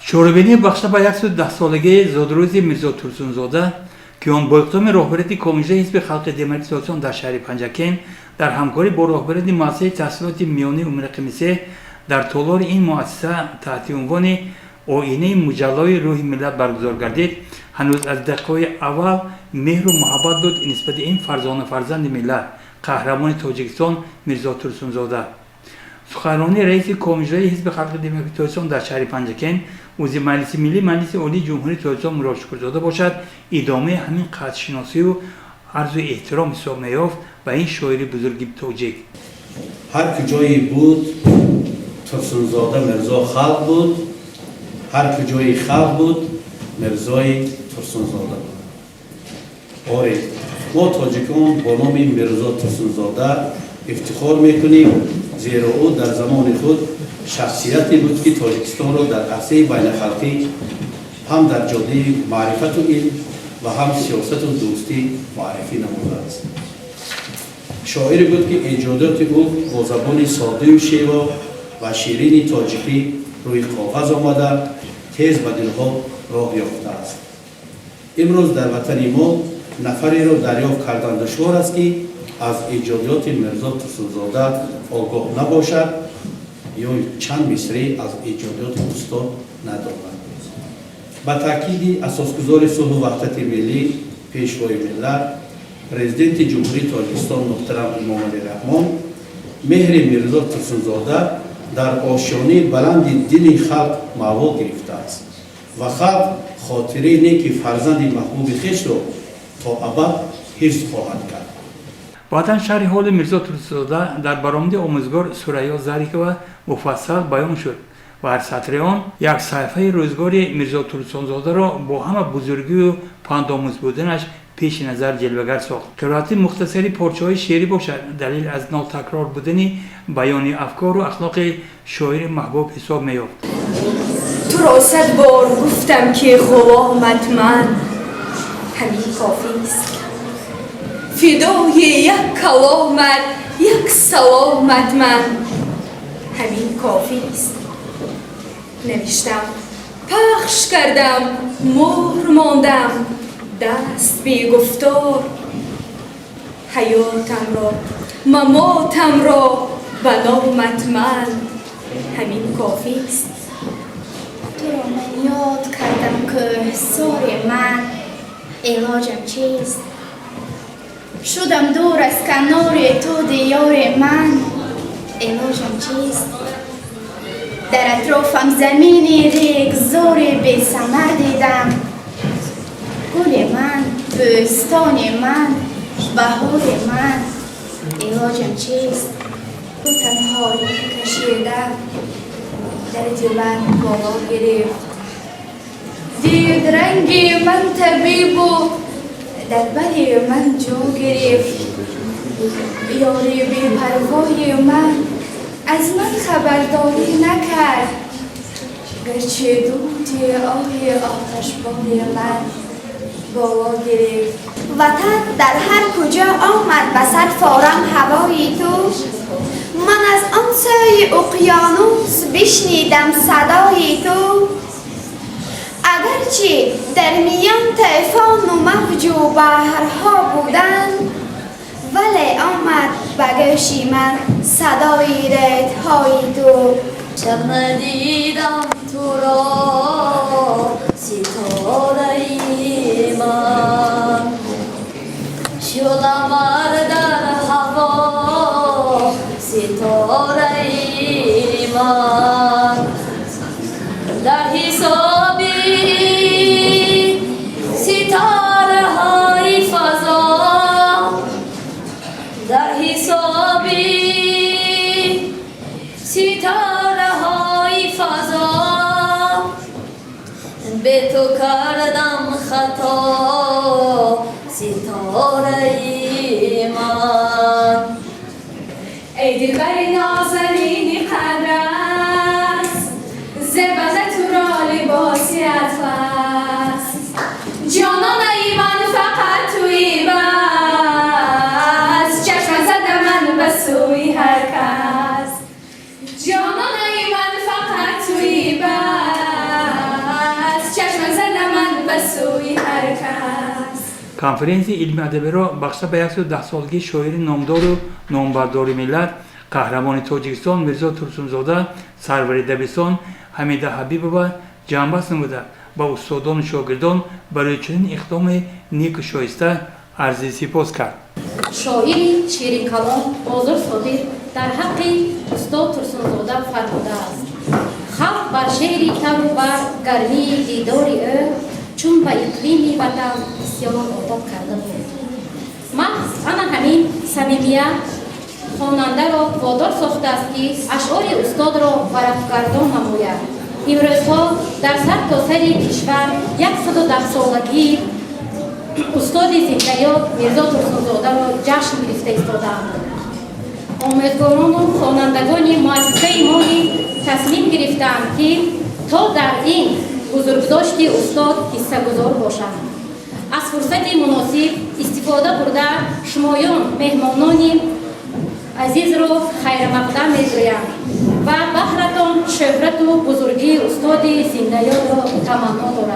Чорабинии бахшида ба 110-солагии зодрӯзи Мирзо Турсунзода, ки он бо иқдоми роҳбарияти Кумитаи ҳизби халқи демократии Тоҷикистон дар шаҳри Панҷакент дар ҳамкорӣ бо роҳбарияти муассисаи таҳсилоти миёнаи умумирақами се дар толори ин муассиса таҳти унвони «Оинаи муҷаллои рӯҳи миллат» баргузор гардид, ҳанӯз аз дақиқаҳои аввал меҳру муҳаббат буд нисбати ин фарзона фарзанди миллат, қаҳрамони Тоҷикистон Мирзо Турсунзода. Суханронии раиси Кумитаи ҳизби халқи демократии Тоҷикистон дар шаҳри Панҷакент, узви Маҷлиси Миллӣ Маҷлиси Олии Ҷумҳурии Тоҷикистон Мурод Шукурзода бошад, идомаи ҳамин қадршиносию арзу эҳтиром ҳисоб меёфт ба ин шоири бузурги тоҷик. Ҳар куҷое буд Турсунзода Мирзо, халқ буд, ҳар куҷои халқ буд, Мирзои Турсунзода буд. Оре, мо тоҷикон бо номи Мирзо Турсунзода ифтихор мекунем, зеро ӯ дар замони худ шахсияте буд, ки Тоҷикистонро дар арсаи байналхалқӣ ҳам дар ҷодаи маърифату илм ва ҳам сиёсату дӯстӣ муаррифӣ намудааст. Шоире буд, ки эҷодиёти ӯ бо забони соддаю шево ва ширини тоҷикӣ рӯи коғаз омада, тез ба дилҳо роҳ ёфтааст. Имрӯз дар ватани мо нафареро дарёфт кардан душвор аст, ки аз эҷодиёти Мирзо Турсунзода огоҳ набошад ё чанд мисрӣ аз эҷодиёти устод надонад. Ба таъкиди асосгузори сулҳу ваҳдати миллӣ, Пешвои миллат, Президенти Ҷумҳурии Тоҷикистон муҳтарам Эмомалӣ Раҳмон, меҳри Мирзо Турсунзода дар ошёнаи баланди дили халқ маъво гирифтааст ва халқ хотираи неки фарзанди маҳбуби хешро то абад ҳифз хоҳад кард. Баъдан шарҳи ҳоли Мирзо Турсунзода дар баромади омӯзгор Сурайё Зарикова муфассал баён шуд ва ҳар сатри он як саҳифаи рӯзгори Мирзо Турсунзодаро бо ҳама бузургию пандомӯз буданаш пеши назар ҷилвагар сохт. Қироати мухтасари порчаҳои шеърӣ бошад, далел аз нотакрор будани баёни афкору ахлоқи шоири маҳбуб ҳисоб меёфт. Туро сад бор гуфтам, ки ғуломат ман, ҳамин кофист. Фидои як каломат, як саломат ман, ҳамин кофист. Навиштам, пахш кардам, мӯҳр мондам, даст бегуфтор. Ҳаётамро, мамотамро ба номат ман, ҳамин кофист. Туро ман ёд кардам, кӯҳсори ман, илоҷам чист? Шудам дур аз канори ту, диёри ман, илоҷам чист? Дар атрофам замини регзори бесамар дидам. Гули ман, бӯстони ман, баҳори ман, илоҷам чист? Ту танҳоӣ кашида, дарди ман боло гирифт. Дид ранги ман табибу дар бари ман ҷо гирифт. Ёри бепарвои ман аз ман хабардорӣ накард, гарчи дуди оҳи оташбори ман боло гирифт. Ватан, дар ҳар куҷо омад ба сар форам ҳавои ту, ман аз он сӯи уқёнус бишнидам садои ту. Агарчи дар миён тӯфону мавҷу баҳрҳо буданд, вале омад ба гӯши ман садои рӯдҳои ту. Шаб надидам туро, ситораи ман, шӯълавар дар ҳаво, ситораи ман. Дар ҳисоби ситораҳои фазо, дар ҳисоби ситораҳои фазо, бе ту кардам хато, ситораи ман. Эй дилбари нозанини қадрас, зебанда туро либоси атлас. Ҷононаи ман фақат туи бас, чашм зада ман ба сӯи ҳар кас. Ҷононаи ман фақат туи бас. Конференсияи илми адабиро бахшида ба 110-солагии шоири номдору номбардори миллат, қаҳрамони Тоҷикистон Мирзо Турсунзода сарвари дабистон Ҳамида Ҳабибова ҷамъбаст намуда, ба устодону шогирдон барои чунин иқдоми неку шоиста арзи сипос кард. Шоири ширинкалом Бозор Собир дар ҳаққи устод Турсунзода фармудааст: «Халқ бар шеъри тару бар гармии дидори ӯ чун ба иқлими ватан бисёр одат карда буд». Маҳз ана ҳамин самимият хонандаро водор сохтааст, ки ашъори устодро варақгардон намояд. Имрӯзҳо дар сар то сари кишвар 110-солагии устоди зиндаёд Мирзо Турсунзодаро ҷашн гирифта истодаанд. Омӯзгорону хонандагони муассисаи мо низ тасмим гирифтаанд, ки то дар ин бузургдошти устод ҳиссагузор бошанд. Аз фурсати муносиб истифода бурда, шумоён меҳмонони азизро хайрмақдам мегӯям ва баҳратон шӯҳрату бузургии устоди зиндаёдро таманно дорам.